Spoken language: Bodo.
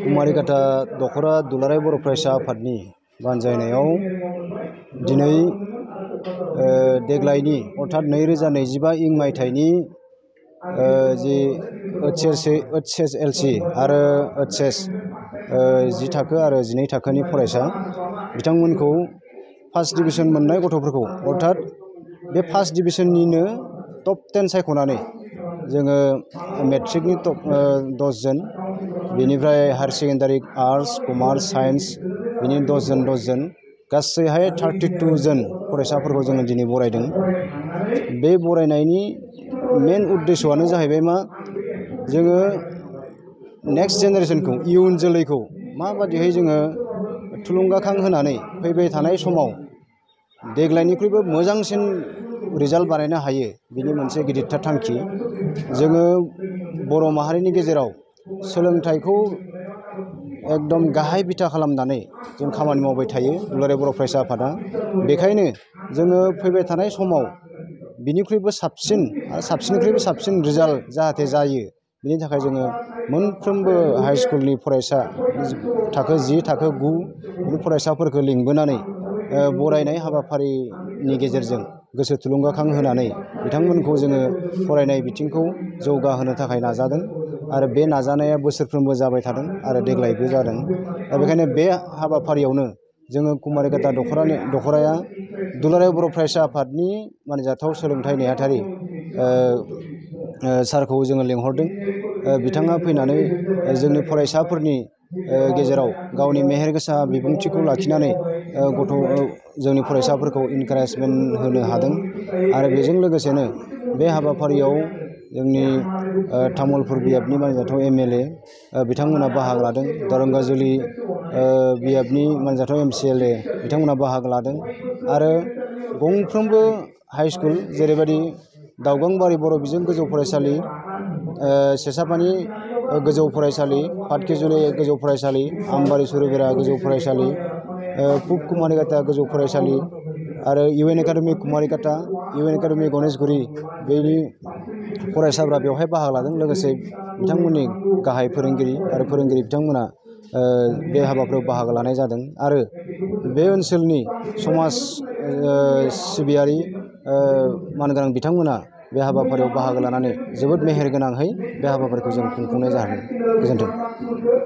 कुमारिकाटा दखरा दुलाराय बर' फरायसा आफादनि बानजायनायाव दिनै देग्लायनि अर्थात 2025 इं मायथाइनि जि HSLC आरो HS 10 थाखो आरो 12 थाखोनि फरायसा बिथांमोनखौ फार्स्ट डिभिजन मोननाय गथ'फोरखौ अर्थात बे फार्स्ट डिभिजननिनो टप 10 सायख'नानै जोङो मेट्रिकनि टप 10 जन बेनिफ्राय higher secondary arts commerce science बिनि 10 जन गासैहाय 32 जन फरायसाफोरखौ जोङो दिनै बरायदों। बे बरायनायनि मेन उद्देश्यआनो जाहैबाय मा जोङो नेक्स्ट जेनेरेशनखौ इयुन जोलैखौ माबादिहाय जोङो थुलुंगाखां होनानै फैबाय थानाय समाव देग्लायनिख्रुइबो मोजांसिन रिजाल्ट बानायनो हायो बिनि मोनसे गिदिरथार थांखि। जोङो बर' माहारिनि गेजेराव सोलोंथाइखौ एकदम गाहाय बिथा खालामनानै जों खामानि मावबाय थायो दुलाराय बर' फरायसा आफादा। बेखायनो जोङो फैबाय थानाय समाव बिनिख्रुइबो साबसिन आरो साबसिननिख्रुइबो साबसिन रिजाल्ट जाहाथे जायो बिनि थाखाय जोङो मोनफ्रोमबो हाइ स्कुलनि फरायसा थाखो 10 थाखो 9 बिनि फरायसाफोरखौ लिंबोनानै बरायनाय हाबाफारिनि गेजेरजों गोसो थुलुंगाखां होनानै बिथांमोनखौ जोङो फरायनाय बिथिंखौ जौगाहोनो थाखाय नाजादों आरो बे नाजानाया बोसोरफ्रोमबो जाबाय थादों आरो देग्लायबो जादों। दा बेखायनो बे हाबाफारियावनो जोङो कुमारिकाटा दखराया दुलाराय बर' फरायसा आफादनि मानिजाथाव सोलोंथाइ नेहाथारि सारखौ जोङो लेंहरदों। बिथाङा फैनानै जोंनि फरायसाफोरनि गेजेराव गावनि मेहेरगोसा बिबुंथिखौ लाखिनानै जोंनि फरायसाफोरखौ इनकारेजमेन्ट होनो हादों आरो बेजों लोगोसेनो बे हाबाफारियाव जोंनि तामुलपुर बियाबनि मानिजाथाव MLA बिथांमोना बाहागो लादों। दरंगाजुलि बियाबनि मानिजाथाव MCLA बिथांमोना बाहागो लादों आरो गंफ्रोमबो हाइ स्कुल जेरैबायदि दाउगांबारि बर' बिजों गोजौ फरायसालि, सेसापानि गोजौ फरायसालि, पाटकेजुलि गोजौ फरायसालि, आमबारि सुरुबेरा गोजौ फरायसालि, पुब कुमारिकाटा गोजौ फरायसालि आरो UN academy Kumarikata, UN academy Ganeshguri बेनि फरायसाफ्रा बेवहाय बाहागो लादों। लोगोसे बिथांमोननि गाहाय फोरोंगिरि आरो फोरोंगिरि बिथांमोना बे हाबाफारियाव बाहागो लानाय जादों आरो बे ओनसोलनि समाज सिबियारि मानगोनां बिथांमोना बे हाबाफारियाव बाहागो लानानै जोबोद मेहेर गोनांहै बे हाबाफारिखौ जों खुंफुंनाय जादों। गोजोन्थों।